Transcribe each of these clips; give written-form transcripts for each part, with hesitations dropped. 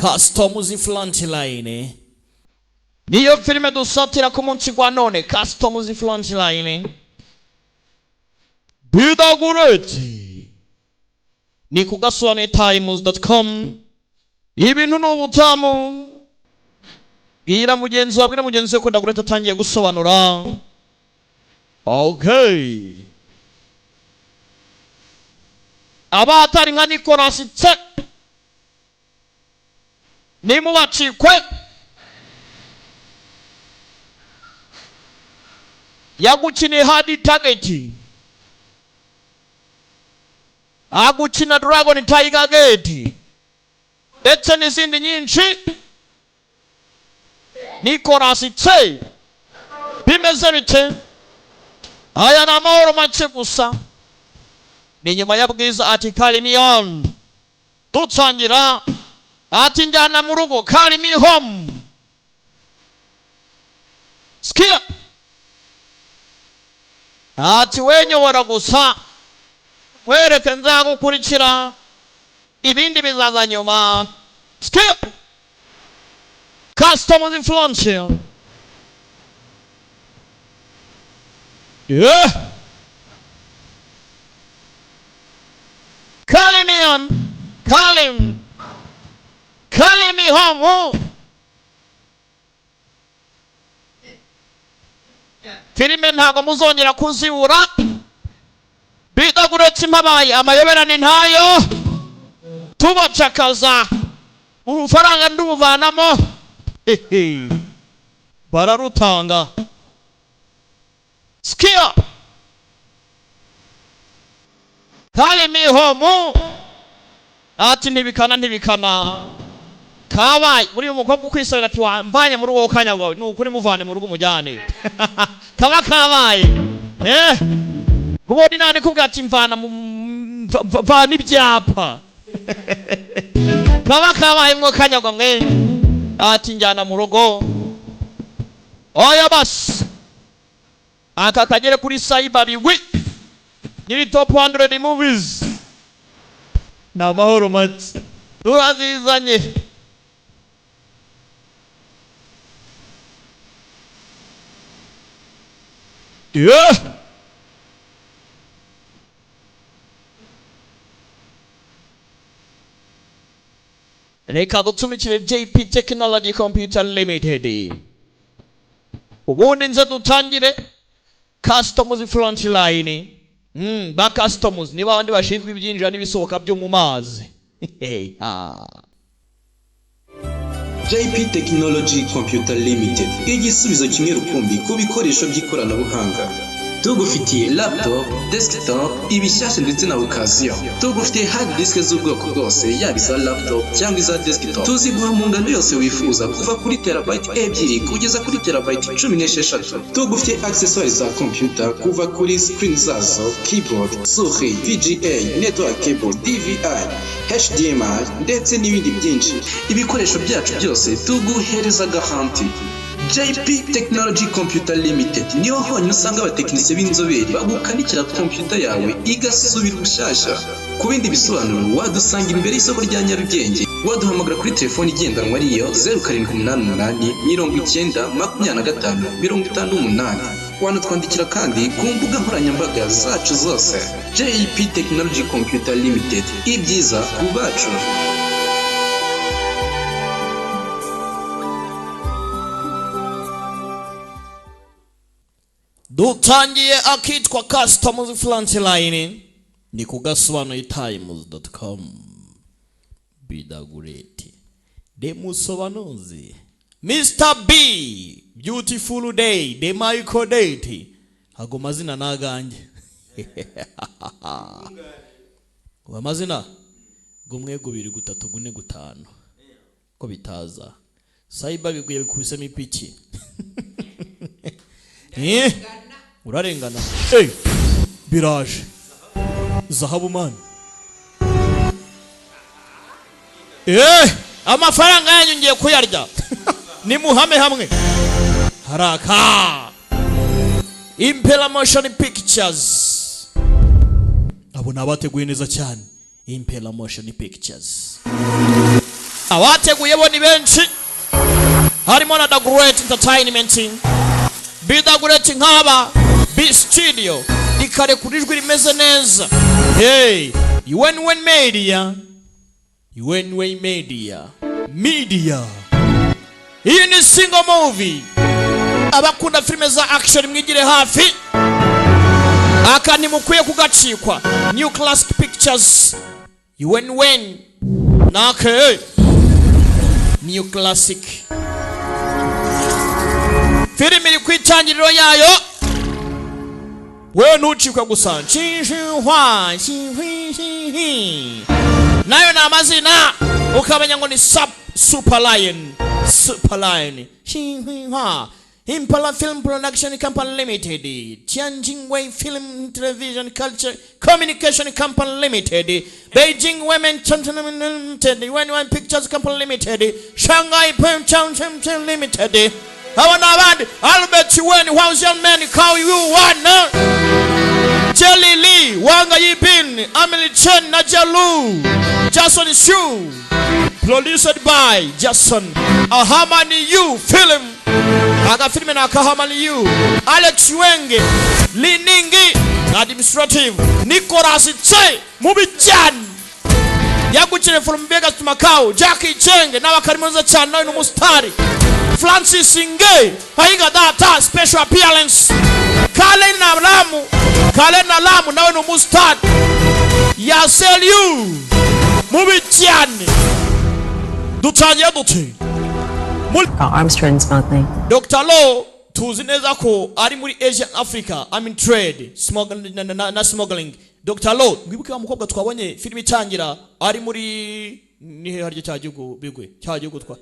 Customs Frontline niyo filime dusatira ku munsi gwa none. Customs Frontline bidagureti ni ku gasobanuyetimes.com. Ibintu ni ubutamu. Bwira mugenzi wawe, bwira mugenzi we ko Ndagureti atangiye gusobanura. Okay, abatari nka Nicolas Tse nimubacikwe. Yagukiniye Hard Target, agukina Dragon Tiger Gate ndetse n'izindi nyinshi. Nicolas Tse, bimeze bite? Aya ni amahoro make gusa. Ni nyuma ya Bwiza ati "Carry me on", dutangira ati "Njyana mu rugo", "Carry me home". Sikia, ati "Wenyobora gusa, wereke nzagukurikira, ibindi bizaza nyuma". Sikia, Customs Frontier, yeah. Carry me on, call him, carry me home. Filime ntabwo muzongera kuzibura. Bidaguretse impabaye amayoberane ntayo tubacakaza urufaranga ndubuvanamo. Hehe. Bararutanga. Sikia, "Carry me home", ati ntibikana, ntibikana kabaye. Buriya umukobwa ukwisabira ati "Wamvanye muri uwo kanya bwawe", ni ukuri muvane mu rugo umujyane, kaba kabaye. Eh, ubundi nani kubwira ati "Mvana mu vana ibyapa", kaba kabaye mwo kanyagwa mwe. Ati "Njyana mu rugo". Oya basi, aka kagere kuri Cyber Bigwi nyiri top 100 movies. Ni amahoro make turazizanye. Yeah. Reka dutumikire JP Technology Computer Limited, ubundi nze dutangire Customs Frontline. Ba customs ni babandi bashinzwe ibyinjira n'ibisohoka byo mu mazi. Hey, ah. JP Technology Computer Limited, igisubizo kimwe rukumbi ku bikoresho by'ikoranabuhanga. Tugufitiye laptop, desktop, ibishyashya ndetse na occasion. Tugufitiye hard disk z'ubwoko bwose, yaba iza laptop cyangwa iza desktop. Tuziguha mu ngano yose wifuza, kuva kuri terabyte 2 kugeza kuri terabyte 16. Tugufitiye accessoires za computer, kuva kuri screen zazo, keyboard, souris, VGA, network cable, DVI, HDMI ndetse n'ibindi byinshi. Ibikoresho byacu byose tuguhereza garantie. JP Technology Computer Limited niho honyine usanga abatekinisiye b'inzobere bagukanikira computer yawe igasubira ubushyashya. Ku bindi bisobanuro wadusanga imbere y'isoko rya Nyarugenge, waduhamagara kuri telefoni igendanwa ariyo 0788 90 25 58. Wanatwandikira kandi ku mbuga nkoranyambaga zacu zose. JP Technology Computer Limited, ibyiza ku bacu. Dutangiye akitwa Customs Frontline, ni ku gasobanuye times.com. Bidagureti de musobanuzi Mr B, Beautiful Day, the Michael Date. Ago mazina naganjye ubu amazina gumwe, gubiri, gutatu, gune, gutanu ko bitaza. Cyber biguye bikubisemo ipiki. Eh, urarengana. Hey, biraje zahabu man. Eh, amafaranga yanyu ngiye kuyarya, nimuhame hamwe. Haraka Impela Motion Pictures, abo ni abateguye neza cyane. Impela Motion Pictures. Abateguye bo ni benshi, harimo na The Great Entertainment, Be The Great, nk'aba B Studio ikarekura ijwi rimeze neza. Hey, UN Media, UN Media Media. Iyi ni single movie. Abakunda filime za action, mwigire hafi, aka ntimukwiye kugacikwa. New Classic Pictures, UN nake New Classic. Filime iri ku itangiriro yayo, wewe ntucikwe gusa. Nshinshihwa nshinhwishihi nayo ni amazina, ukamenya ngo ni sub Super Lion, Super Lion Shinhwa, Impala Film Production Company Limited, Tianjin Wei Film Television Culture Communication Company Limited, Beijing Women Limited, Wen Pictures Company Limited, Shanghai Peng Limited. Aba ni abandi: Albert Wen, Huang Men, Kao Yu Wan, Jelly Lee, Wanga Yibin, Amelie Chen na Jalu, Jason Shu. Produced by Jason Ahamani Yu Film. Agafilime na Kahamani Yu, Alex Wenge, Liningi Administrative, Nicholas Che Mubijan yagukire from Vegas to Macau, Jackie Cheng nawe akari mwiza cyane, nawe ni umusitari, Francis Nge Ahiga Data special appearance, Kalen na Lamu, Kalen na Lamu nawe ni umusitari, Yasel Yu mubi cyane. Dutangiye dute? Arms trade and smuggling. Dr. Law tuzi neza ko ari muri Asia, Africa, I mean trade, smuggling na smuggling. Dr. Law, mwibuke wa mukobwa twabonye filime itangira ari muri ni he harya cya gihugu bigwe cya gihugu twa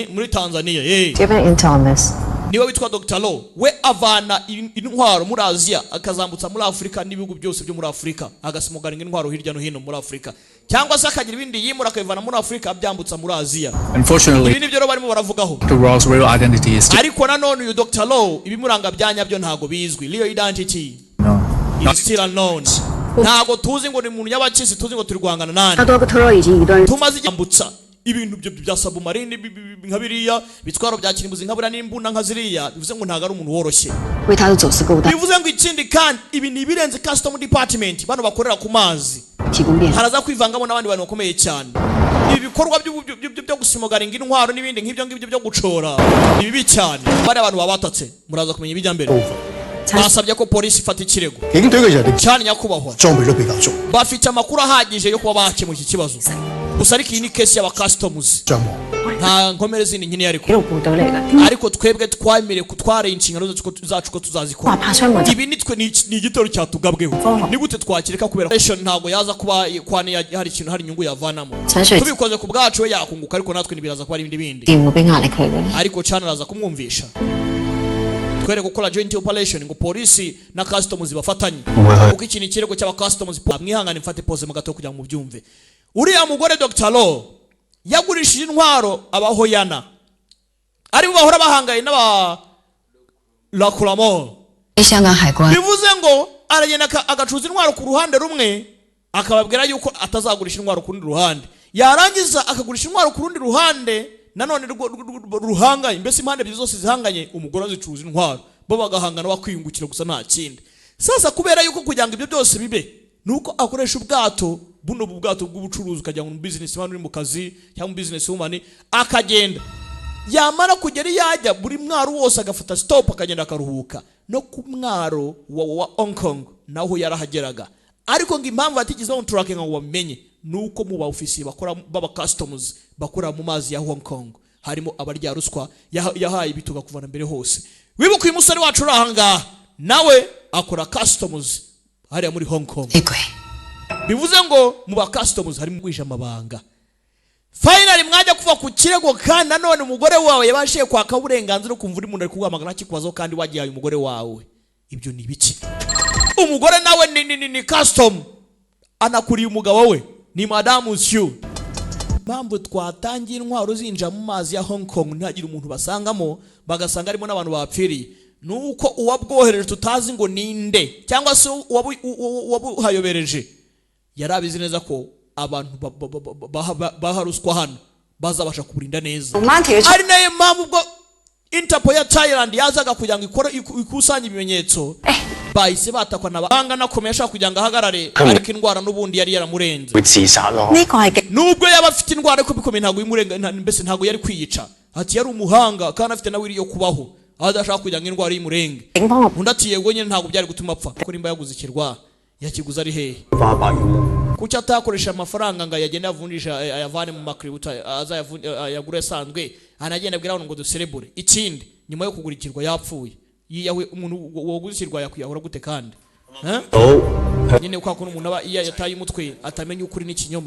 muri Tanzania. Do you have any intel on this? Niwe witwa Dr. Law. We avana intwaro muri Aziya akazambutsa muri Afurika n'ibihugu byose byo muri Afurika, agasmugglinga intwaro hirya no hino muri Afurika, cyangwa se akagira ibindi yimura akabivana muri Afurika abyambutsa muri Aziya. Unfortunately, Ibi nibyo rero barimo baravugaho. Dr. Raw's real identity is still Ariko nanone uyu Dr. Law ibimuranga bya nyabyo ntabwo bizwi. Real identity known. is still unknown. Ntabwo tuzi ngo ni umuntu y'abakisi, tuzi ngo turi guhangana nande. 他多克特洛已经一段 Tumaze igihe ibintu byo bya submarine nka biriya bitwaro bya kirimbuzi nka buriya n'imbunda nka ziriya, bivuze ngo ntabwo ari umuntu woroshye. 为他的走私勾当 Bivuze ngo ikindi kandi ibi ni ibirenze custom department, bano bakorera ku mazi. 提供便利。 Haraza kwivangamo n'abandi bantu bakomeye cyane. Ibi bikorwa byo gusmugglinga intwaro n'ibindi nk'ibyo ngibyo byo gucora ni bibi cyane. Bariya abantu baba batatse, muraza kumenya ibijya mbere. Basabye ko polisi ifata ikirego. 警隊嘅人力 Cyane nyakubahwa. 裝備都比較足， Bafite amakuru ahagije yo kuba bakemura iki kibazo gusa, ariko iyi ni case y'aba customs. 帳目 Nta nkomere zindi nkeneye, ariko 紀律部隊嚟嘅， ariko twebwe twemereye kutwara inshingano zacu ko tuzazikora. 怕傷我就 Ibi nitwe ni igitero cyatugabweho, ni gute twakireka? Kubera operation ntabwo yaza kuba kwani hari ikintu, hari inyungu yavanamo. 陳水 Tubikoze ku bwacu we yakunguka, ariko natwe ntibiraza kuba ari ibindi bindi. 點會俾壓力佢嘅？ Ariko cyane araza kumwumvisha, twere gukora joint operation ngo polisi na customs bafatanye, kuko iki ni ikirego cy'aba customs. Mwihangane mfate pause mu gato kugira ngo mubyumve. Uriya mugore Dr. Law yagurishije intwaro abahoyana, aribo bahora bahangaye n'aba Lakulamor. 香港海關 Bivuze ngo aragenda agacuza intwaro ku ruhande rumwe, akababwira yuko atazagurisha intwaro ku rundi ruhande, yarangiza akagurisha intwaro ku rundi ruhande nanone ruhanganye. Mbese impande ebyiri zose zihanganye, umugore azicuruza intwaro, bo bagahangana bakwiyungukira gusa, nta kindi. Sasa kubera yuko kugira ngo ibyo byose bibe nuko akoresha ubwato buno, bwato bw'ubucuruzi, ukagira ngo business man uri mu kazi cyangwa business woman, akagenda, yamara kugera iyo ajya, buri mwaro wose agafata stop, akagenda akaruhuka. No ku mwaro wa Hong Kong naho yarahageraga, ariko ngo impamvu batigeze bamutrackinga ngo bamenye ni uko mu ba ofisiye bakora baba customs bakora mu mazi ya Hong Kong harimo abarya ruswa yahaye ibituga kuva na mbere hose. Wibuka uyu musore wacu uri aha ngaha nawe akora customs hariya muri Hong Kong. 內鬼。 Bivuze ngo mu ba customs harimo guhisha amabanga. Finally mwajya kuva ku kirego, kandi nanone umugore wawe yabashije kwaka uburenganzira, ukumva uri muntu ari kuguhamagara akikubazaho kandi wagihaye umugore wawe. Ibyo ni ibiki? Umugore nawe ni custom, anakuriye umugabo we ni madamu Shu. Impamvu twatangiye intwaro zinjira mu mazi ya Hong Kong ntihagire umuntu basangamo, bagasanga harimo n'abantu bapfiriye, ni uko uwabwohereje tutazi ngo ninde, cyangwa se uwabuhayobereje yari abizi neza ko abantu baha ruswa hano. Bazabasha kuburinda neza. 媽條 Ari nayo mpamvu ubwo Interpol ya Thailand yazaga kugira ngo ikore ikusanye ibimenyetso, bahise batakwa na banga nakomeye ashaka kugira ngo ahagarare, ariko indwara n'ubundi yari yaramurenze. 會自殺咯。 呢個係極 Nubwo yaba afite indwara ariko bikomeye ntabwo imurenga, mbese ntabwo yari kwiyica. Ati yari umuhanga kandi afite nawe yo kubaho adashaka kugira ngo indwara imurenge. 警方 Undi ati yego nyine, ntabwo byari gutuma apfa, kuko nimba yaguze ikirwa, yakiguze ari hehe? 花百元。 Kuki atakoresha amafaranga ngo ayagende avunjisha, ayavane mu makiributo, ayagure asanzwe, anagenda abwira abantu ngo duserebure? Ikindi, nyuma yo kugura ikirwa yapfuye, yiyahuye. Umuntu waguze ikirwa yakwiyahura gute kandi? Eh? 好。 Nyine kwa kuntu umuntu aba iyo yataye umutwe atamenya ukuri n'ikinyoma.